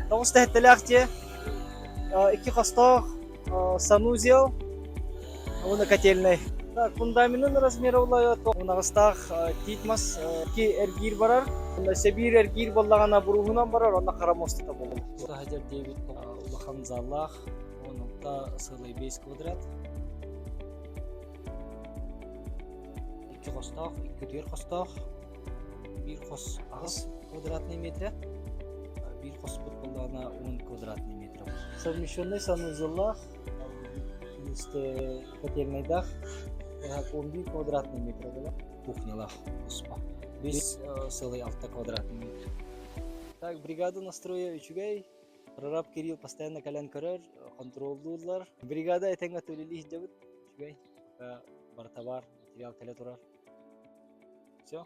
Тоҕус тэһиттэлээх дьиэ, икки хостоох санузел уонна котельнай. Так, фундаменын размера улайа унаҕастаах тиит мас икки эргиир барар. Сэбиир эргиир буоллаҕына буруһунан барар, онно хара муостата буолар. Таһдьар диэбит улахан заллаах, он сылай 5 квадрат. Икки хостоох, икки түөр хостоох, биир хос аҕыс квадратный метрэ, биир хоспут буоллаҕына 10 квадратный метр. Совмещенный санузеллаах, котельнайдаах, 11 квадратный метр была кухнялаах туспа. Бес целый алта квадратный метр. Так, бригада настроя үчүгэй. Прораб Кирилл постоянно кэлэн көрөр, хонтуруоллууллар. Бригада этэҥҥэ төлөлүү сылдьабыт. Үчүгэй. Пока барыта баар, материал кэлэ турар. Все.